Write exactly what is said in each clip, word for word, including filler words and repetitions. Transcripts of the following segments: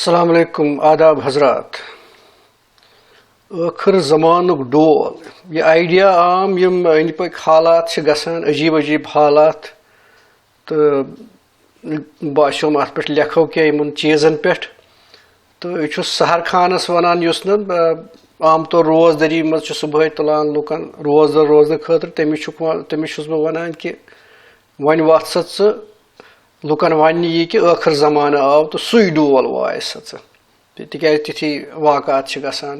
السلام علیکم، آداب حضرات۔ ٲخٕر زمانُک ڈول، یہِ آیڈیا عام، یِم أنٛدۍ پٔکۍ حالات چھِ گژھان، عجیٖب عجیٖب حالات، تہٕ باسیوم اَتھ پٮ۪ٹھ لیکھو کینٛہہ یِمَن چیٖزَن پٮ۪ٹھ۔ تہٕ یہِ چھُس سحر خانَس وَنان، یُس نہٕ، آ، عام طور روزدٔری منٛز چھُ صُبحٲے تُلان لُکَن روزدَر روزنہٕ خٲطرٕ، تٔمِس چھُکھ وَ-، تٔمِس چھُس بہٕ وَنان کہِ وۄنۍ وۄتھ سا ژٕ، لُکَن وَننہِ یہِ کہِ ٲخٕر زمانہٕ آو تہٕ سُے ڈول وایہِ سا ژٕ۔ تہِ-، تِکیٛازِ تِتھی واقعات چھِ گژھان۔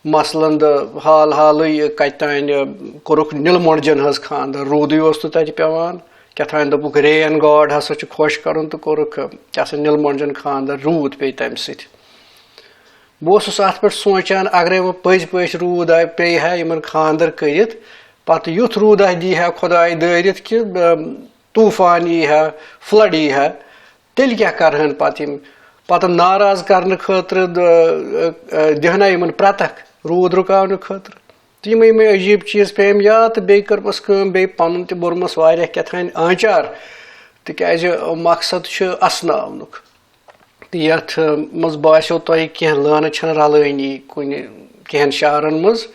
مثلاً، دَ-، حال حالٕے کَتہِ تانۍ کوٚرُکھ نِلہٕ مۄنٛڈجَن ہٕنٛز خانٛدر، روٗدٕے اوس نہٕ تَتہِ پٮ۪وان، کیٛاہ تانۍ دوٚپُکھ، رین گاڈ ہسا چھُ خۄش کَرُن تہٕ کوٚرُکھ، کیٛاہ سا، نِلہٕ مۄنٛڈجَن خانٛدر، روٗد پیٚیہِ تَمہِ سۭتۍ۔ بہٕ اوسُس اَتھ پٮ۪ٹھ سونٛچان، اگرے وۄنۍ پٔزۍ پٲٹھۍ روٗد آے، پیٚیہِ ہا یِمَن خانٛدر کٔرِتھ، پَتہٕ یُتھ روٗدا دی ہا خۄداے دٲرِتھ کہِ، اَم، طوٗفان یی ہا، فلڈ یی ہا، تیٚلہِ کیٛاہ کَرٕہَن پَتہٕ یِم؟ پَتہٕ ناراض کَرنہٕ خٲطرٕ، دَ-، اَ، اَ، دِہنا یِمَن پرٛتَکھ روٗد رُکاونہٕ خٲطرٕ۔ تہٕ یِمَے یِمَے عجیٖب چیٖز پیٚیَم یاد تہٕ بیٚیہِ کٔرمَس کٲم، بیٚیہِ پَنُن تہِ بوٚرمَس واریاہ کیٛاہ تھانۍ آنٛچار، تِکیٛازِ مقصد چھُ اَسناونُک۔ تہٕ یَتھ، اَ، منٛز باسیو تۄہہِ کینٛہہ لٲنہٕ چھَنہٕ رَلٲنی کُنہِ کینٛہَن شعرَن منٛز۔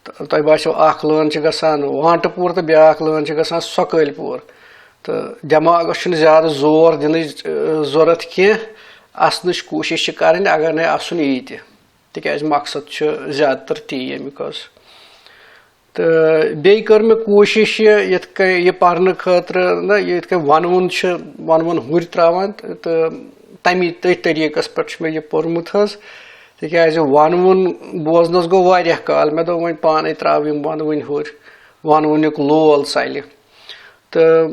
تہٕ تۄہہِ باسیو اَکھ لٲن چھِ گژھان وانٛٹہٕ پوٗر تہٕ بیٛاکھ لٲن چھِ گژھان سۄکٲلۍ پوٗر۔ تہٕ دٮ۪ماغَس چھُنہٕ زیادٕ زور دِنٕچ، اَ، ضوٚرَتھ کینٛہہ، اَسنٕچ کوٗشِش چھِ کَرٕنۍ، اگر نَے اَسُن یی تہِ، تِکیٛازِ مقصد چھُ زیادٕ تَر تی ییٚمیُک حظ۔ تہٕ بیٚیہِ کٔر مےٚ کوٗشِش یہِ یِتھ کٔنۍ یہِ پَرنہٕ خٲطرٕ نہ، یہِ یِتھ کٔنۍ وَنوُن چھُ، وَنوُن ہُرۍ ترٛاوان تہٕ، تہٕ تَمی، تٔتھۍ طٔریٖقَس پٮ۪ٹھ چھُ مےٚ یہِ پوٚرمُت حظ۔ تِکیٛازِ وَنوُن بوزنَس گوٚو واریاہ کال، مےٚ دوٚپ وۄنۍ پانَے ترٛاوٕ یِم وَنوٕنۍ ہُرۍ، وَنوُنیُک لول ژَلہِ۔ تہٕ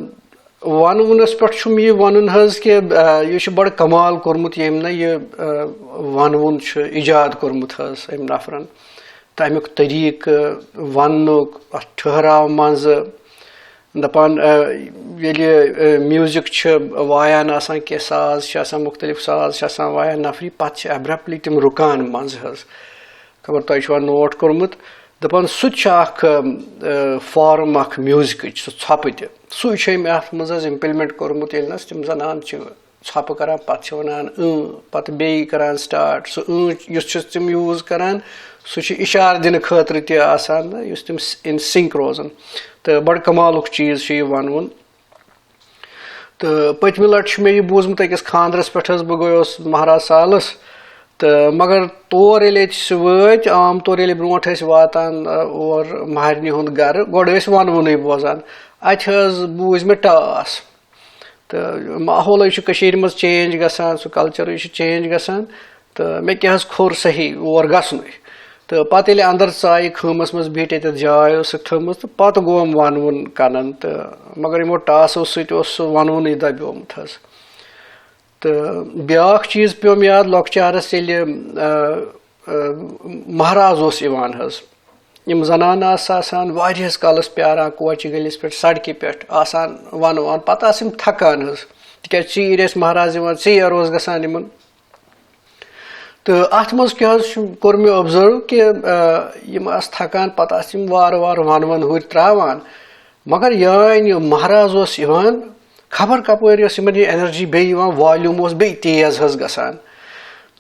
وَنوُنَس پٮ۪ٹھ چھُم یہِ وَنُن حظ کہِ، آ، یہِ چھُ بَڑٕ کمال کوٚرمُت ییٚمۍ نہ یہِ، آ، وَنوُن چھُ ایجاد کوٚرمُت حظ أمۍ نفرَن۔ تہٕ اَمیُک طریٖقہٕ وَننُک، اَتھ ٹھٔہراو منٛزٕ، دَپان، آ، ییٚلہِ، آ، میوٗزِک چھُ وایان آسان، کینٛہہ ساز چھِ آسان، مُختٔلِف ساز چھِ آسان وایان نفری، پَتہٕ چھِ ایبرپٹلی تِم رُکان منٛزٕ حظ۔ خبر تۄہہِ چھُوا نوٹ کوٚرمُت؟ دَپان سُہ تہِ چھُ اَکھ، آ، فارم اَکھ میوٗزِکٕچ، سُہ ژھۄپہٕ تہِ۔ سُے چھُ أمۍ اَتھ منٛز حظ اِمپلمنٹ کوٚرمُت، ییٚلہِ نہ حظ تِم زَنان چھِ ژھۄپہٕ کَران، پَتہٕ چھِ وَنان اۭں، پَتہٕ بیٚیہِ کَران سٹاٹ۔ سُہ اۭں یُس چھِ تِم یوٗز کَران، سُہ چھُ اِشارٕ دِنہٕ خٲطرٕ تہِ آسان، نہ، یُس تِم اِن سِنک روزان۔ تہٕ بَڑٕ کَمالُک چیٖز چھُ یہِ وَنوُن۔ تہٕ پٔتمہِ لَٹہِ چھُ مےٚ یہِ بوٗزمُت أکِس خانٛدرَس پٮ۪ٹھ حظ، بہٕ گوٚیوس مہراز سالَس۔ تہٕ مگر تور ییٚلہِ أسۍ وٲتۍ، عام طور ییٚلہِ برونٛٹھ ٲسۍ واتان، آ، اور مہرنہِ ہُنٛد گَرٕ، گۄڈٕ ٲسۍ وَنوُنُے بوزان۔ اَتہِ حظ بوٗز مےٚ ٹاس۔ تہٕ ماحولٕے چھُ کٔشیٖرِ منٛز چینج گژھان، سُہ کلچرٕے چھُ چینج گژھان۔ تہٕ مےٚ کیٛاہ حظ کھوٚر صحیح اور گژھنُے۔ تہٕ پتہٕ ییٚلہِ اندر ژایہِ خۭمس منٛز، بیٖٹھۍ ییٚتٮ۪تھ جاے ٲسٕکھ تھٲومٕژ، تہٕ پتہٕ گوم ونوُن کنن۔ تہٕ مگر یِمو ٹاسو سۭتۍ اوس سُہ ونوُنٕے دبیومُت حظ۔ تہٕ بیٛاکھ چیٖز پیوٚم یاد، لۄکچارس ییٚلہِ، آ، آ، مہراز اوس یِوان حظ، یِم زنانہٕ آسہٕ آسان واریاہس کالس پیاران کوچہِ گٔلِس پٮ۪ٹھ، سڑکہِ پٮ۪ٹھ آسان ونوان، پتہٕ آسہٕ یِم تھکان حظ، تِکیٛازِ ژیٖرۍ ٲسۍ مہراز یِوان، ژیر اوس گژھان یِمن۔ تہٕ اتھ منٛز کیٛاہ حظ چھُ، کوٚر مےٚ آبزرو کہِ، آ، یِم آسہٕ تھکان، پتہٕ آسہٕ یِم وارٕ وارٕ ونوُن ہُرۍ ترٛاوان۔ مگر یانۍ یہِ مہراز اوس یِوان، خبر کپٲرۍ ٲس یِمن یہِ انرجی بیٚیہِ یِوان، والیوم اوس بیٚیہِ تیز حظ گژھان۔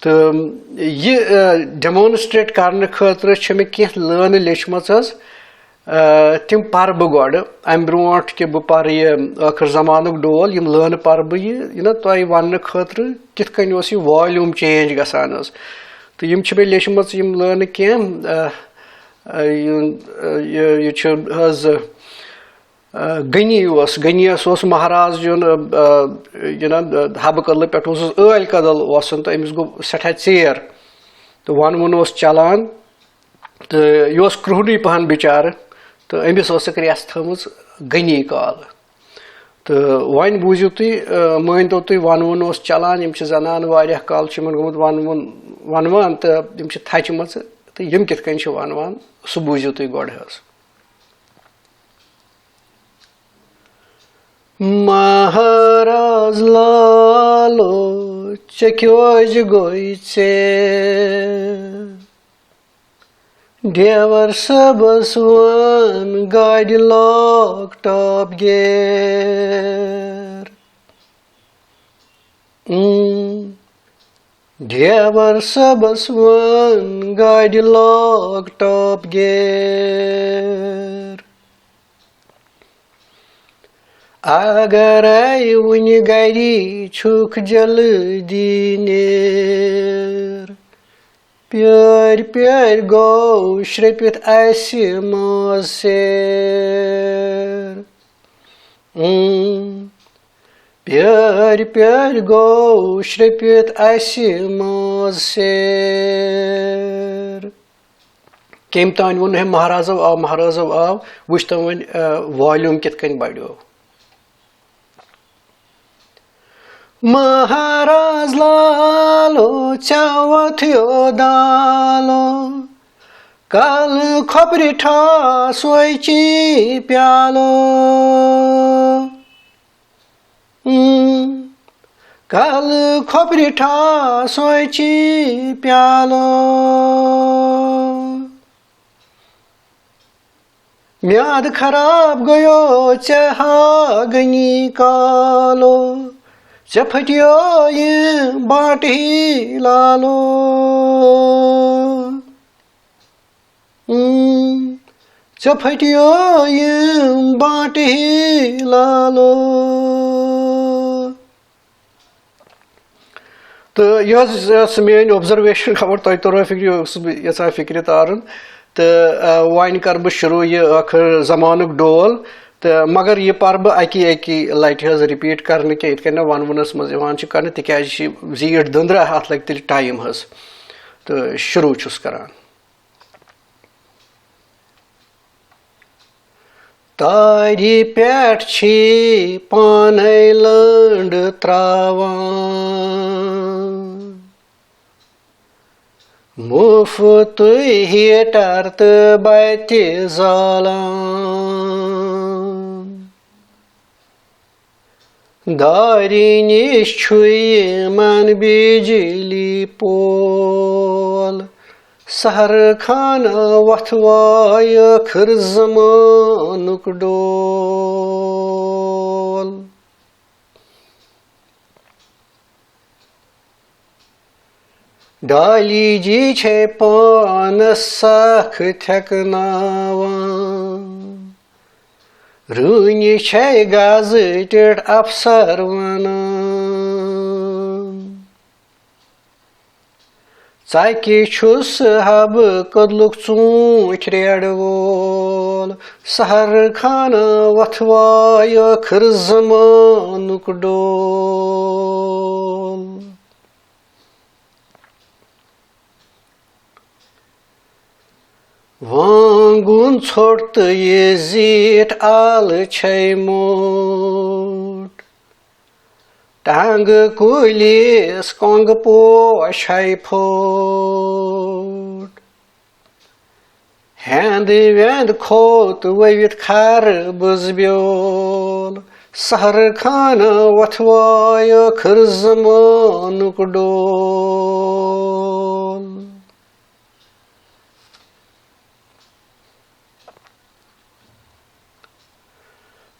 تہٕ یہِ، آ، ڈیمانسٹریٹ کرنہٕ خٲطرٕ چھِ مےٚ کینٛہہ لٲنہٕ لیچھمٕژ حظ۔ آ، تِم پرٕ بہٕ گۄڈٕ، امہِ برونٛٹھ کہِ بہٕ پرٕ یہِ ٲخٕر زمانُک ڈول، یِم لٲنہٕ پرٕ بہٕ یہِ، یہِ نہ تۄہہِ وننہٕ خٲطرٕ کِتھ کٔنۍ اوس یہِ والیوم چینج گژھان حظ۔ تہٕ یِم چھِ مےٚ لیچھمٕژ یِم لٲنہٕ کینٛہہ، آ، آ، یہِ، آ، یہِ، یہِ چھُ حظ، آ، غنی اوس، غنیَس اوس مہراز یُن، آ، آ، یہِ نہ، آ، حبہٕ کدلہٕ پٮ۪ٹھ اوسُس ٲلۍ کدل وَسُن تہٕ أمِس گوٚو سٮ۪ٹھاہ ژیر۔ تہٕ وَنوُن اوس چلان تہٕ یہِ اوس کرٛہُنُے پَہَن بِچارٕ، تہٕ أمِس ٲسٕکھ رٮ۪ژھ تھٲومٕژ غنی کالہٕ۔ تہٕ وۄنۍ بوٗزِو تُہۍ، آ، مٲنۍ تو تُہۍ، وَنوُن اوس چلان، یِم چھِ زنانہٕ واریاہ کال چھِ یِمَن گوٚمُت وَنوُن وَنوان، تہٕ یِم چھِ تھَچہِ مَژٕ، تہٕ یِم کِتھ کٔنۍ چھِ وَنوان، سُہ بوٗزِو تُہۍ گۄڈٕ حظ۔ مہراز لالو، ژےٚ کیٛازِ گوٚے ژےٚ؟ ڈیور صٲبس وَن گاڑِ لاک ٹاپ گیر۔ اۭں۔ ڈیور صٲبس وَن گاڑِ لاگ ٹاپ گیر۔ اگرے وُنہِ گری چھُکھ جلدی نیر۔ پیٲرۍ پیٲرۍ گوٚو شرٛپِتھ اَسہِ ماز سیر۔ اۭں، پیٲرۍ پیٲرۍ گوٚو شرٛپِتھ اَسہِ ماز سیر۔ کٔمۍ تام ووٚن ہے مہرازو آو، مہرازو آو، وٕچھ تو وۄنۍ، آ، والیوم کِتھ کٔنۍ بڑیو۔ مہراز لالو، ژےٚ ووٚتھیو دالو، کلہٕ کھۄپرِ ٹھاسوے چی پیالو۔ اۭں، کلہٕ کھۄپرِ ٹھاسوے چی پیالو۔ میاد خراب گوٚیو ژےٚ ہاگنی کالو، ژےٚ پھٹیو یہِ بانٹہٕ ہی لالو۔ اۭں، ژےٚ پھٹیو یہِ بانٹہٕ ہی لالو۔ تہٕ یہِ حظ ٲس میٛٲنۍ observation، خبر تۄہہِ توٚروا فِکرِ، یہِ اوسُس بہٕ یَژھان فِکرِ تارُن۔ تہٕ، آ، وۄنۍ کَرٕ بہٕ شروٗع یہِ ٲخٕر زمانُک ڈول۔ تہٕ مگر یہِ پَرٕ بہٕ اَکی اَکی لَٹہِ حظ، repeat کَرنہٕ کینٛہہ، یِتھ کٔنۍ مےٚ وَنوُنَس منٛز یِوان چھِ کَرنہٕ، تِکیٛازِ یہِ چھِ زیٖٹھ دٔنٛدرا، اَتھ لَگہِ تیٚلہِ time حظ۔ تہٕ شروٗع چھُس کَران۔ تارِ پٮ۪ٹھ چھی پانے لٔنٛڈ تراوان۔ مُفتٕے ہیٹر تہٕ بتہِ زالان۔ دارِ نِش چھُ یِمن بجلی پول، سحر خانہ وۄتھوایہِ ٲخٕر زمانُک ڈول۔ ڈالی جی چھے پانس سکھ تھٮ۪کناوان، رٲنی چھے گزٹڈ افسر ونان۔ ژکہِ چھُس حبہٕ کدلُک ژوٗنٛٹھۍ ریڑٕ وول، سحر خانہ وۄتھوایہِ ٲخٕر زمانُک ڈول۔ وانگُن ژھوٚٹ تہٕ یہِ زیٖٹھ آلہٕ چھے موٚٹ، ٹنٛگہٕ کُلِس کۄنٛگہٕ پوش ہے پھوٚٹ۔ ہیٚنٛد ویٚنٛد کھوٚت ؤوِتھ خربٕز بیول، سحر خانہ وۄتھوایہِ ٲخٕر زمانُک ڈول۔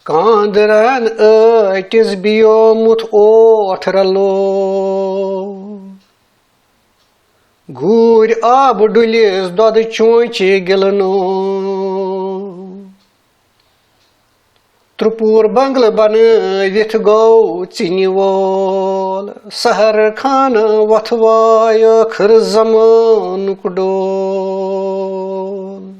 کاندرن ٲٹِس بیومُت اوٹھ رلو، گوٗرۍ آبہٕ ڈُلِس دۄدٕ چونچہِ گِلنو۔ ترٛپوٗر بنگلہٕ بنٲوِتھ گوٚو ژِنہِ وول، سحر خانہ وۄتھوایہِ ٲخٕر زمانُک ڈول۔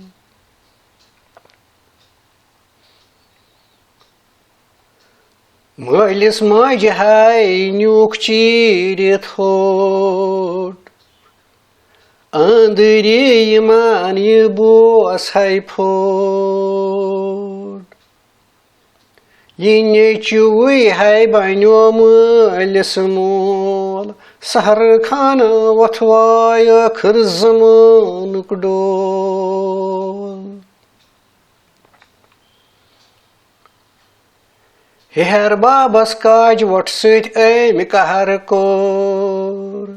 مٲلِس ماجہِ ہاے نیوٗکھ چیٖرِتھ ہوٚٹ، أنٛدٕرِ یِمن یہِ بوس ہے پھوٚٹ۔ یہِ نیٚچوٕے ہے بنیو مٲلِس مول، سحر خانہ وۄتھوایہِ ٲخٕر زمانُک ڈول۔ ہیہر بابس کاج وۄٹھ سۭتۍ أمۍ قہر کوٚر،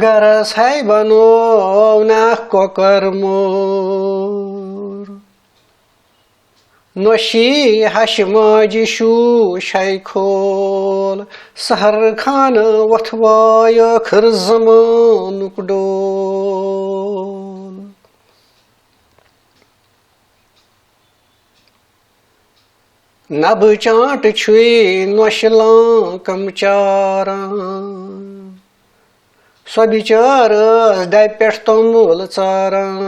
گرس ہے بنوو ناکھ کۄکر مور۔ نۄشہِ ہشہِ ماجہِ شوٗش ہے کھول، سحر خانہٕ وۄتھوو ٲخٕر زمانُک ڈول۔ نبہٕ چانٛٹہٕ چھُے نۄشہِ لانٛکم چاران، سۄ بِچٲر ٲس ڈبہِ پٮ۪ٹھ توٚمُل ژاران۔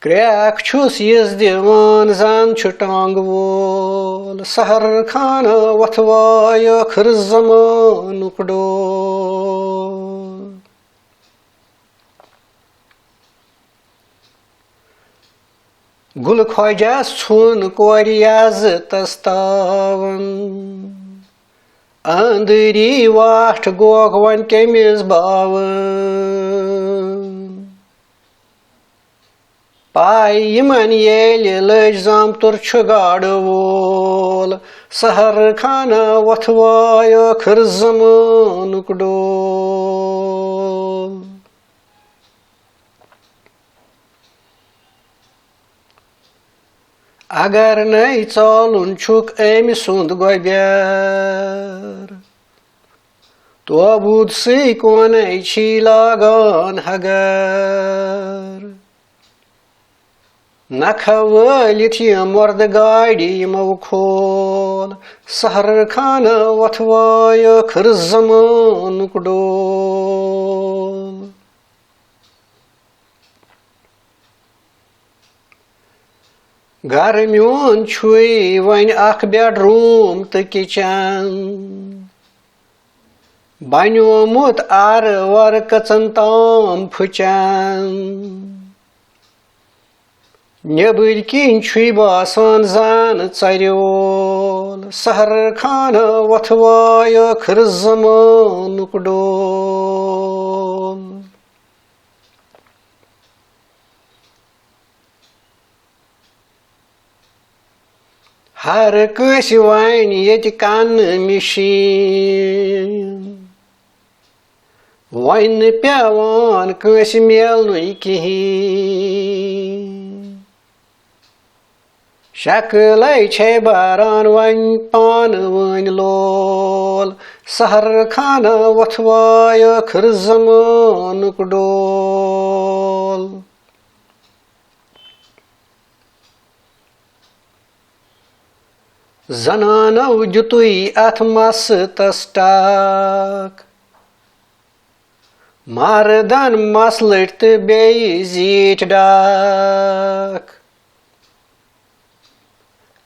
کرٛٮ۪کھ چھُس یِژھ دِوان زن چھُ ٹانٛگہٕ وول، سحر خانہٕ وۄتھوو ٲخٕر زمانُک ڈول۔ گُلہٕ خۄجس ژھُن کورِ عزتس تاوَن، أنٛدری واٹھ گوکھ وۄنۍ کٔمِس باوَن؟ پاے یِمن ییٚلہِ لٔج زامتُر چھُ گاڈٕ وول، سحر خانہٕ وۄتھوو ٲخٕر زمانُک ڈول۔ اگر نے ژالُن چھُکھ أمۍ سُنٛد گۄبیر، توبوٗد سٕے کونَے چھی لاگان ہگر۔ نکھٕ وٲلِتھ یہِ مۄردٕ گاڑِ یِمو کھول، سحر خانہٕ وۄتھوو ٲخٕر زمانُک ڈول۔ گرٕ میون چھُے وۄنۍ اکھ بیڈ روٗم تہٕ کِچن، بنیومُت آرٕ وارٕ کٔژن تام پھٕچن۔ نیٚبٕرۍ کِنۍ چھُے باسان زن ژرِ وول، سحر خانہٕ وۄتھوو ٲخٕر زمانُک ڈول۔ ہر کٲنٛسہِ وۄنۍ ییٚتہِ کَنہٕ مِشیٖن، وۄنۍ نہٕ پٮ۪وان کٲنٛسہِ میلنُے کِہیٖنۍ۔ شکلے چھے باران وۄنۍ پانہٕ وٲنۍ لول، سحر خانہٕ وۄتھوو ٲخٕر زمانُک ڈول۔ زنانو دیُتُے اتھ مستس ٹاکھ، مردن مس لٔٹۍ تہٕ بیٚیہِ زیٖٹھۍ ڈاکھ۔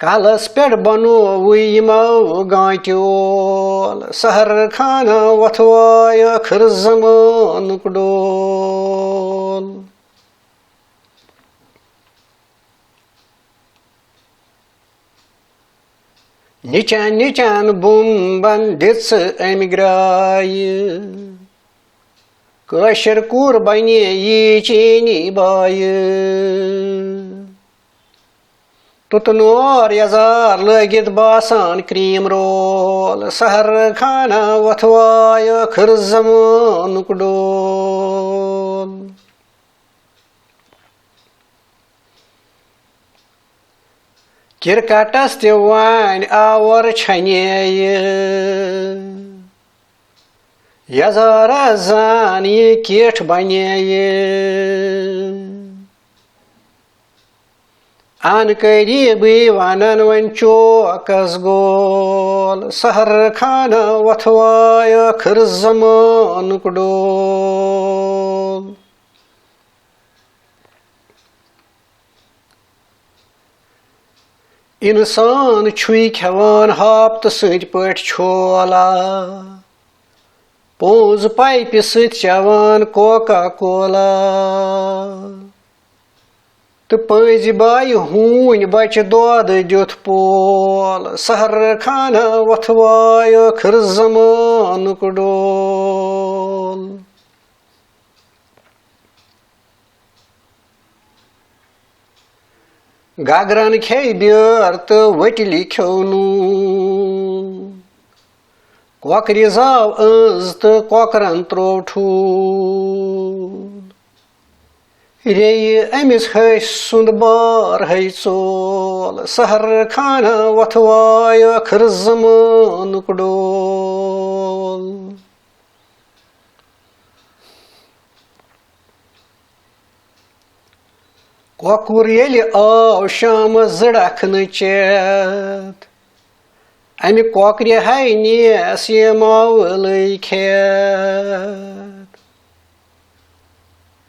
کلس پٮ۪ٹھ بنووُے یِمو گانٹہِ اول، سحر خانہٕ وۄتھوو ٲخٕر زمانُک ڈول۔ نِچن نِچن بُمبن دِژ أمۍ گرٛایہِ، کٲشِر کوٗر بنے یی چینی بایہِ۔ تُتہٕ نور یزار لٲگِتھ باسان کرٛیٖم رول، سحر خانہٕ وۄتھوو ٲخٕر زمانُک ڈول۔ کرکٹس تہِ وۄنۍ آور چھنے یہِ، یزارس زان یہِ کِٹھ بنے یہِ۔ ان قریبٕے ونن وۄنۍ چوکس گول، سحر خانہٕ وۄتھوو ٲخٕر زمانُک ڈول۔ انسان چھُے کھٮ۪وان ہاپتہٕ سٕنٛدۍ پٲٹھۍ چھولا، پوٚز پایپہِ سۭتۍ چٮ۪وان کوکا کولا، تہٕ پٔنٛزۍ بایہِ ہوٗنۍ بچہِ دۄد دیُت پول، سحر خانہٕ وۄتھوو ٲخٕر زمانُک ڈول۔ گگرن کھیٚیہِ بیٲر تہٕ ؤٹلہِ کھیوٚو نوٗن، کۄکرِ زاو أنٛز تہٕ کۄکرن تروو ٹھوٗل۔ ریٚیہِ أمِس ۂسۍ سُنٛد بار ہے ژول، سحر خانہ وۄتھوایہِ ٲخٕر زمانُک ڈول۔ کۄکُر ییٚلہِ آو شامس زٕ ڈکھنہٕ چیٚتھ، امہِ کۄکرِ ہے نیس یہِ ماوٕلٕے کھیٚتھ۔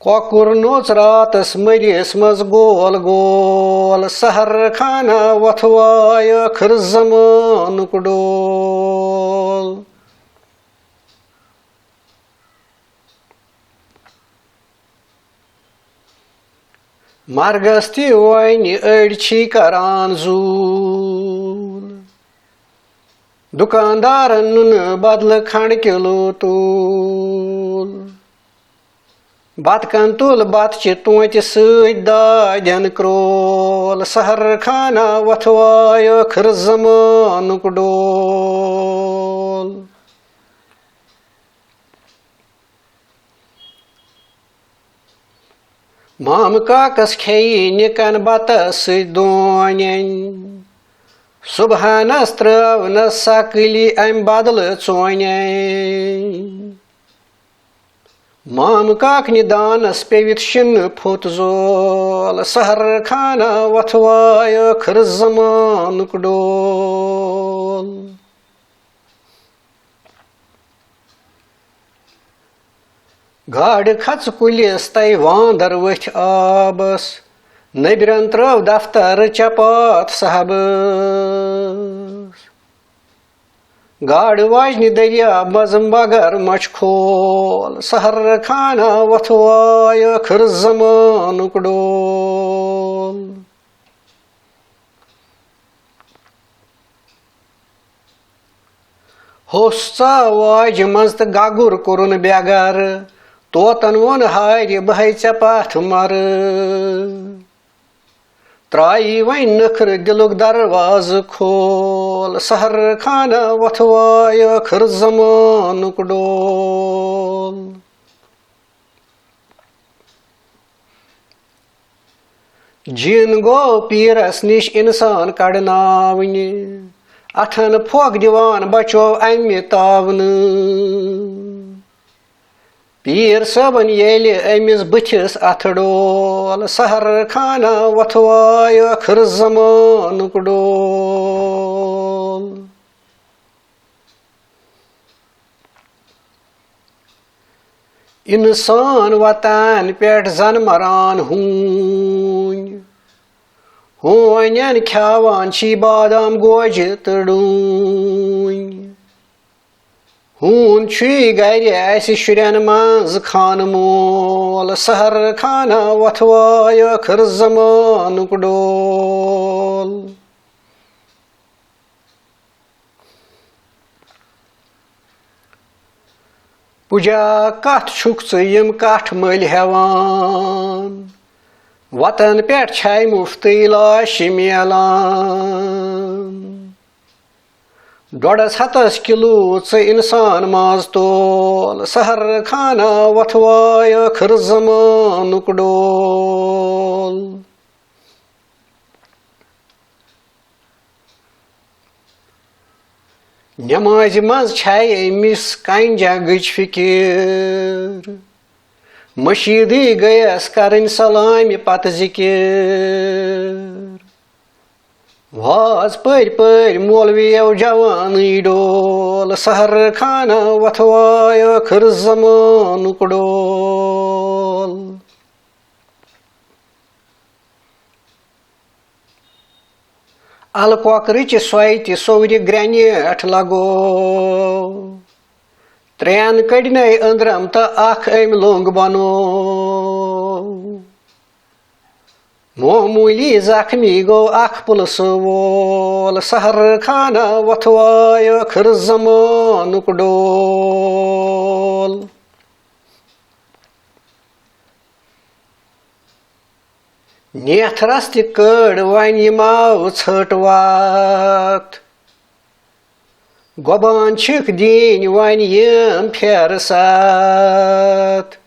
کۄکُر نوٚژ راتس مٔرِس منٛز گول گول، سحر خانہ وۄتھوایہِ ٲخٕر زمانُک ڈول۔ مرگس تہِ وۄنۍ أڑۍ چھی کران زوٗل، دُکاندارن نُنہٕ بدلہٕ کھنٛڈ کِلوٗ توٗل۔ بتہٕ کن تُل بتہٕ چہِ تونتہِ سۭتۍ دادٮ۪ن کرول، سحر خانہ وۄتھوایہِ ٲخٕر زمانُک ڈول۔ مامہٕ کاکس کھیٚیہِ نِکن بتس سۭتۍ دونٮ۪ن، صبحنس ترٲونس سکلی امہِ بدلہٕ ژونٮ۪ن۔ مامہٕ کاکنہِ دانس پیٚوِتھ شِنہٕ پھوٚت زول، سحر خانہ وۄتھوایہِ ٲخٕر زمانُک ڈول۔ گاڈٕ کھژ کُلِس تَے واندر ؤتھۍ آبس، نبرن ترٲو دفتر چپات صاحبس۔ گاڈٕ واجنہِ دٔریاب منٛز مگر مچھ کھول، سحر خانہ وۄتھوایہِ ٲخٕر زمانُک ڈول۔ ہوٚس ژاو واجہِ منٛز تہٕ گگُر کوٚرُن بے گرٕ، طوطن ووٚن ہارِ بہٕ ہے ژےٚ پتھ مرٕ۔ ترٛایی وۄنۍ نٔکھرٕ دِلُک دروازٕ کھول، سحر خانہ وۄتھوایہِ ٲخٕر زمانُک ڈول۔ جِن گوٚو پیٖرس نِش اِنسان کڑناونہِ، اتھن پھۄکھ دِوان بچو امہِ تاونہٕ۔ پیٖر صٲبن ییٚلہِ أمِس بٕتھِس اَتھٕ ڈول، سحر خانہ وۄتھوایہِ ٲخٕر زمانُک ڈول۔ اِنسان وطن پٮ۪ٹھ زن مران ہوٗنۍ، ہوٗنٮ۪ن کھیاوان چھی بادام گوجہِ تہٕ ڈوٗنۍ۔ ہوٗن چھُے گرِ اَسہِ شُرٮ۪ن منٛز خانہٕ مول، سحر خانہ وۄتھوایہِ ٲخٕر زمانُک ڈول۔ پُجا کتھ چھُکھ ژٕ یِم کٹھ مٔلۍ ہٮ۪وان؟ وطن پٮ۪ٹھ چھے مُفتٕے لاشہِ میلان۔ ڈۄڈس ہتس کِلوٗ ژٕ اِنسان ماز تول، سحر خانہ وۄتھوایہِ ٲخٕر زمانُک ڈول۔ نمازِ منٛز چھے أمِس کنجنگٕچ فِکِر، مشیٖدٕے گٔیس کرٕنۍ سلامہِ پتہٕ ذِکِر۔ واز پٔرۍ پٔرۍ مولوِیو جوانٕے ڈول، سحر خانہ وۄتھوایہِ ٲخٕر زمانُک ڈول۔ الہٕ کۄکرٕچہِ سۄیہِ تہِ سوٚورِ گرٛینیٹ لگوو۔ ترٛٮ۪ن کٔڈنَے أنٛدرم تہٕ اکھ أمۍ لوٚنٛگ بنوو۔ معموٗلی زخمی گوٚو اکھ پُلسہٕ وول، سحر خانہ وۄتھوایہِ ٲخٕر زمانُک ڈول۔ نیتھرس تہِ کٔڑ وۄنۍ یہِ ماو ژھٔٹ وتھ۔ گۄبان چھِکھ دِنۍ وۄنۍ یِم پھیرٕ ستھ۔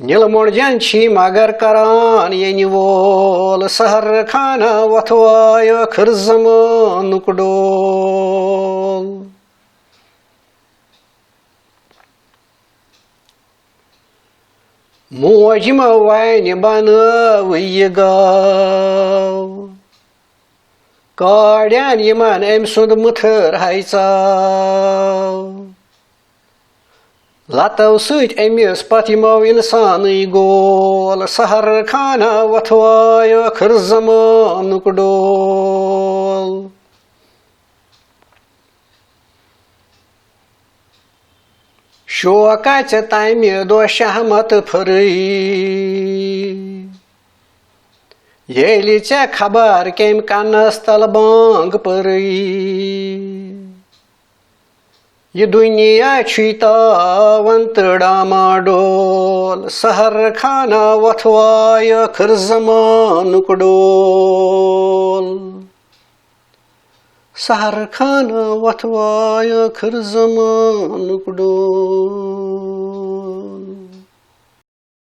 نیل مۄنجن چھی مگر کران ینہِ وول، سحر خانہ وۄتھوایہِ ٲخر زمانُک ڈول۔ موج ما وانہِ بنٲو یہِ گاو، کاڑٮ۪ن یِمن أمۍ سُنٛد مٕتھٕر ہیژاو۔ لتو سۭتۍ أمِس پتہٕ یِمو اِنسانٕے گول، سحر خانہ وۄتھوایہِ ٲخر زمانُک ڈول۔ شوکا ژےٚ تمہِ دۄہ شہمت پھرٕے، ییٚلہِ ژےٚ خبر کمہِ کنس تل بانگ پٔرٕے۔ یہِ دُنیا چھُے تاوان تہٕ ڈاماڈول، سحر خانہ وۄتھوایہِ ٲخر زمانُک ڈول۔ سحر خانہ وۄتھوایہِ ٲخر زمانُک ڈول۔